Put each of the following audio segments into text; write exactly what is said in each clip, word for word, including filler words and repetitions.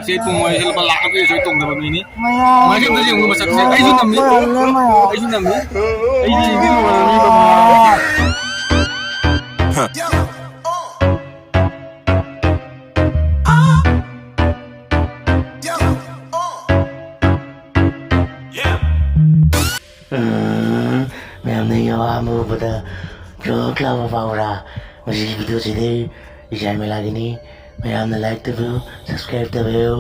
ꯁꯤ ꯇꯣꯡꯉꯣꯏ, ꯁꯤ ꯂꯨꯄꯥ ꯂꯥꯛ ꯑꯃ ꯄꯤꯔꯁꯨ ꯑꯩ ꯇꯣꯡꯗꯕ ꯃꯤꯅꯤ꯫ ꯃꯌꯥꯝ꯫ ꯃꯌꯥꯝꯁꯦ ꯑꯝꯇ ꯌꯦꯡꯉꯨ ꯃꯁꯛꯁꯦ꯫ ꯑꯩꯁꯨ ꯅꯝꯃꯤ꯫ ꯃꯌꯥꯝ, ꯃꯌꯥꯝ꯫ ꯑꯩꯁꯨ ꯅꯝꯃꯤ꯫ ꯑꯩꯗꯤ ꯏꯕꯨꯡꯉꯣ ꯅꯝꯃꯤ ꯀꯣ꯫ ꯎꯝ, ꯃꯌꯥꯝꯅ ꯑꯩꯒꯤ ꯑꯋꯥꯕ ꯎꯕꯗ ꯖꯣꯛ ꯂꯥꯎꯕ ꯐꯥꯎꯕ꯭ꯔꯥ? ꯃꯁꯤꯒꯤ ꯚꯤꯗꯤꯑꯣꯁꯤꯗꯤ ꯏꯖꯥꯏ ꯃꯦꯂꯥꯒꯤꯅꯤ꯫ ꯃꯌꯥꯝꯅ ꯂꯥꯏꯛ ꯇꯧꯕꯤꯌꯨ, ꯁꯕꯁꯀ꯭ꯔꯥꯏꯕ ꯇꯧꯕꯤꯌꯨ꯫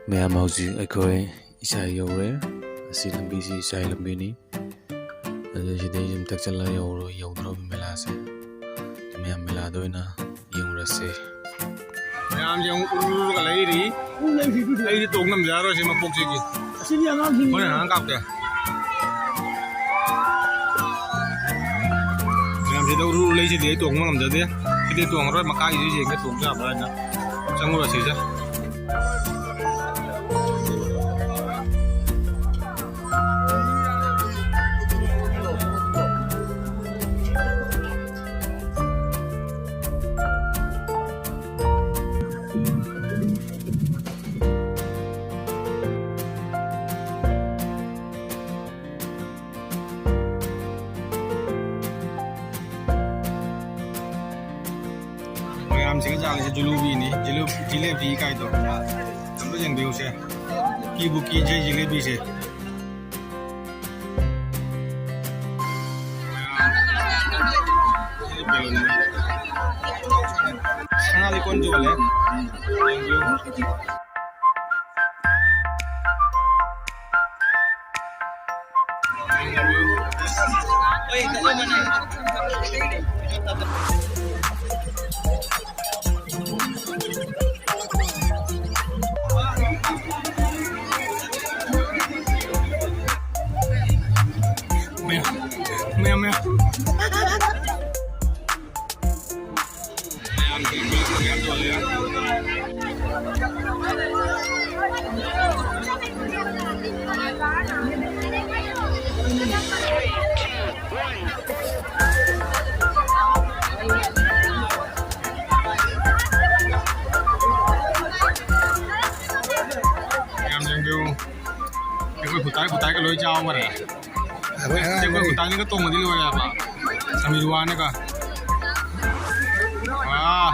ꯃꯌꯥꯝ, ꯍꯧꯖꯤꯛ ꯑꯩꯈꯣꯏ ꯏꯁꯥ ꯌꯧꯔꯦ꯫ ꯑꯁꯤ ꯂꯝꯕꯤꯁꯤ ꯏꯁꯥ ꯂꯝꯕꯤꯅꯤ꯫ ꯑꯗꯨ ꯁꯤꯗꯩ ꯁꯨꯝ ꯇꯛꯁꯜꯂꯒ ꯌꯧꯔꯣ-, ꯌꯧꯗ꯭ꯔꯣꯕ ꯃꯦꯂꯥꯁꯦ꯫ ꯃꯌꯥꯝ ꯃꯦꯂꯥꯗ ꯑꯣꯏꯅ ꯌꯦꯡꯉꯨꯔꯁꯦ꯫ ꯃꯌꯥꯝꯁꯦ ꯑꯃꯨꯛ ꯎꯔꯨꯔꯒ ꯂꯩꯔꯤ꯫ ꯑꯩꯗꯤ ꯇꯣꯡ ꯉꯝꯖꯔꯔꯣꯏ ꯁꯤ ꯃꯄꯣꯛꯁꯤꯒꯤ꯫ ꯑꯁꯤꯗꯤ ꯑꯉꯥꯡꯁꯤꯡ꯫ ꯍꯣꯔꯦꯟ ꯑꯉꯥꯡ ꯀꯥꯞꯀꯦ꯫ ꯃꯌꯥꯝꯁꯤꯗ ꯎꯔꯨꯔꯨ ꯂꯩꯁꯤꯗꯤ ꯑꯩ ꯇꯣꯡꯕ ꯉꯝꯖꯗꯦ꯫ ꯁꯤꯗꯤ ꯇꯣꯡꯉꯔꯣꯏ, ꯃꯈꯥꯒꯤꯁꯤ ꯌꯦꯡꯒꯦ ꯇꯣꯡꯕ ꯌꯥꯕ꯭ꯔꯥ ꯍꯥꯏꯅ꯫ ꯆꯪꯉꯨꯔꯁꯤꯁꯦ꯫ ꯃꯌꯥꯝꯁꯤꯒ ꯆꯥꯔꯤꯁꯦ ꯖꯤꯂꯨꯕꯤꯅꯤ, ꯖꯤꯂꯨ-, ꯖꯤꯂꯦꯕꯤ ꯀꯥꯏꯗꯣ꯫ ꯑꯝꯇ ꯌꯦꯡꯕꯤꯌꯨꯁꯦ꯫ ꯀꯤꯕꯨ ꯀꯤꯖꯩ ꯖꯤꯂꯦꯕꯤꯁꯦ꯫ ꯁꯅꯥ ꯂꯤꯛꯀꯣꯟ ꯌꯣꯜꯂꯦ꯫ ꯃꯌꯥꯝ, ꯃꯌꯥꯝ, ꯃꯌꯥꯝ꯫ ꯌꯥꯝ ꯌꯦꯡꯕꯤꯌꯨ꯫ ꯑꯩꯈꯣꯏ ꯈꯨꯇꯥꯏ ꯈꯨꯇꯥꯏꯒ ꯂꯣꯏ ꯆꯥꯎꯈꯔꯦ꯫ ꯑꯩꯈꯣꯏ ꯑꯉꯥꯡ ꯑꯩꯈꯣꯏ ꯃꯔꯤ꯫ ꯈꯨꯇꯥꯏꯅꯤꯒ ꯇꯣꯡꯕꯗꯤ ꯂꯣꯏꯔꯦꯕ꯫ ꯁꯃꯤꯔ ꯋꯥꯅꯒ꯫ ꯑꯥ꯫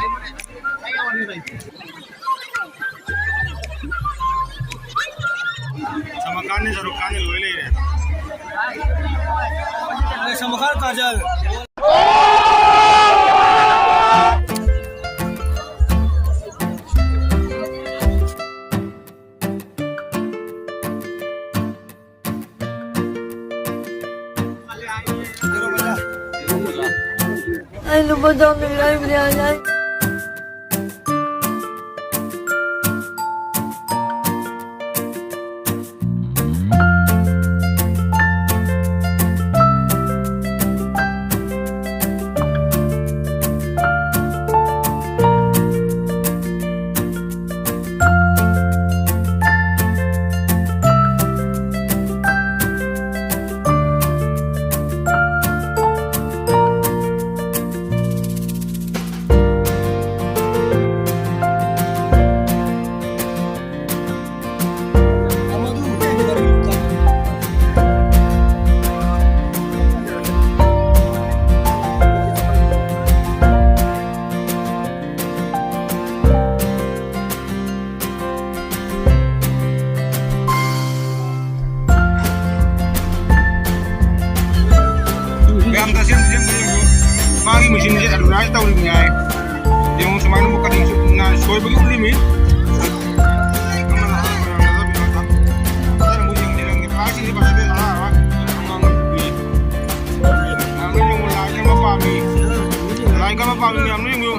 ꯁꯜꯃꯥꯟ ꯈꯥꯟꯅꯦ, ꯁꯥꯔꯨꯛ ꯈꯥꯟꯅꯦ, ꯂꯣꯏ ꯂꯩꯔꯦ꯫ ꯁꯜꯃꯥꯟ ꯈꯥꯟ, ꯀꯥꯖꯜ꯫ ꯑꯩ ꯂꯨꯄꯥ ꯆꯥꯝꯃ ꯂꯩꯕꯅꯦ ꯍꯥꯏ꯫ ꯃꯌꯥꯝ ꯇꯁꯦꯡ ꯇꯁꯦꯡ ꯌꯦꯡꯕꯤꯌꯨ꯫ ꯃꯥꯒꯤ ꯃꯦꯆꯤꯟꯁꯦ ꯑꯦꯗꯚꯔꯇꯥꯏꯁ ꯇꯧꯔꯤꯕꯅꯤ ꯍꯥꯏ꯫ ꯌꯦꯡꯉꯨ, ꯁꯨꯃꯥꯏꯅ ꯑꯃꯨꯛ ꯀꯔꯤ ꯁꯣꯏꯕꯒꯤ ꯎꯠꯂꯤꯃꯤ꯫ ꯃꯌꯥꯝꯅ ꯌꯦꯡꯉꯨ, ꯂꯥꯏꯛ ꯑꯃ ꯄꯥꯝꯃꯤ꯫ ꯂꯥꯏꯛ ꯑꯃ ꯄꯥꯝꯃꯤ ꯃꯌꯥꯝꯅ ꯌꯦꯡꯕꯤꯌꯨ꯫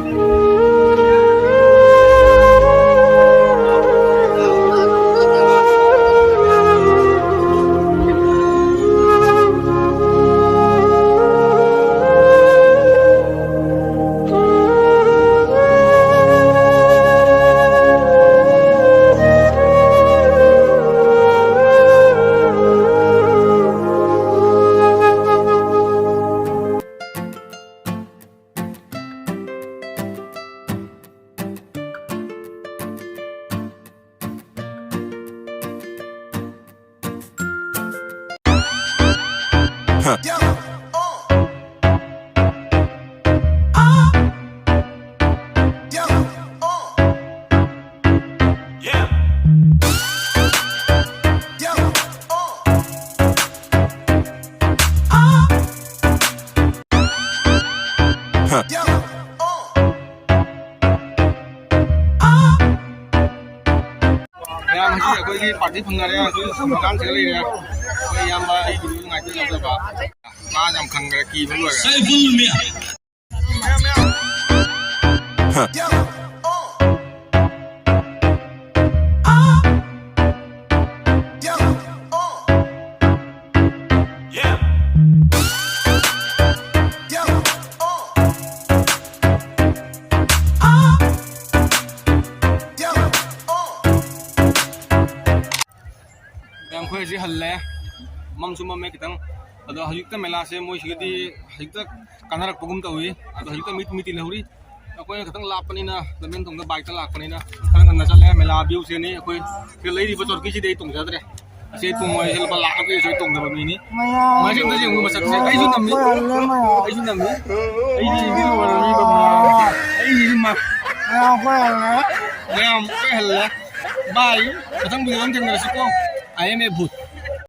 ꯃꯌꯥꯝ ꯍꯧꯖꯤꯛ ꯑꯩꯈꯣꯏꯒꯤ ꯄꯥꯔꯇꯤ ꯐꯪꯅꯔꯦ, ꯑꯩꯈꯣꯏ ꯁꯨꯝꯀꯥꯟꯁꯤꯗ ꯂꯩꯔꯦ꯫ ꯑꯩꯈꯣꯏ ꯏꯌꯥꯝꯕ ꯑꯩ ꯉꯥꯏꯇ ꯉꯥꯏꯇꯕ ꯃꯥ ꯌꯥꯝ ꯈꯪꯈ꯭ꯔꯦ, ꯀꯤꯕ ꯂꯣꯏꯔꯦ꯫ ꯃꯌꯥꯝ ꯑꯩꯈꯣꯏ ꯍꯧꯖꯤꯛ ꯍꯜꯂꯦ꯫ ꯃꯝꯁꯨ ꯃꯝꯃꯦ ꯈꯤꯇꯪ꯫ ꯑꯗꯣ ꯍꯧꯖꯤꯛꯇ ꯃꯦꯂꯥꯁꯦ ꯃꯣꯏꯁꯤꯒꯗꯤ ꯍꯧꯖꯤꯛꯇ ꯀꯥꯟꯅꯔꯛꯄꯒꯨꯝ ꯇꯧꯏ꯫ ꯑꯗꯣ ꯍꯧꯖꯤꯛꯇ ꯃꯤ, ꯃꯤ ꯇꯤꯜꯍꯧꯔꯤ꯫ ꯑꯩꯈꯣꯏꯅ ꯈꯤꯇꯪ ꯂꯥꯞꯄꯅꯤꯅ, ꯂꯝꯖꯦꯟ ꯊꯣꯡꯗ ꯕꯥꯏꯛꯇ ꯂꯥꯛꯄꯅꯤꯅ ꯈꯔ ꯉꯟꯅ ꯆꯠꯂꯦ꯫ ꯃꯦꯂꯥ ꯚ꯭ꯌꯨꯁꯦꯅꯤ꯫ ꯑꯩꯈꯣꯏ ꯁꯤꯗ ꯂꯩꯔꯤꯕ ꯆꯧꯀꯤꯁꯤꯗꯤ ꯑꯩ ꯇꯣꯡꯖꯗ꯭ꯔꯦ꯫ ꯑꯁꯤ ꯇꯣꯡꯉꯣꯏ, ꯂꯨꯄꯥ ꯂꯥꯛ ꯑꯃ ꯄꯤꯔꯁꯨ ꯑꯩ ꯇꯣꯡꯗꯕ ꯃꯤꯅꯤ꯫ ꯃꯌꯥꯝ ꯃꯁꯤ ꯑꯝꯇ ꯌꯦꯡꯉꯨ, ꯃꯁꯛꯁꯦ꯫ ꯑꯩꯁꯨ ꯅꯝꯃꯤ꯫ ꯃꯌꯥꯝ ꯑꯩꯁꯨ ꯅꯝꯃꯤ꯫ ꯑꯩꯁꯨ ꯌꯦꯡꯕꯤꯔꯨꯕ ꯃꯤ ꯃꯌꯥꯝ꯫ ꯑꯩꯁꯨ ꯃ-, ꯃꯌꯥꯝ ꯀꯣꯏꯍꯜꯂꯦ꯫ ꯃꯌꯥꯝ ꯀꯣꯏꯍꯜꯂꯦ꯫ ꯕꯥꯏ, ꯃꯊꯪ ꯚꯤꯗꯤꯑꯣ ꯑꯃ ꯊꯦꯡꯅꯔꯁꯤꯀꯣ꯫ I am a boot.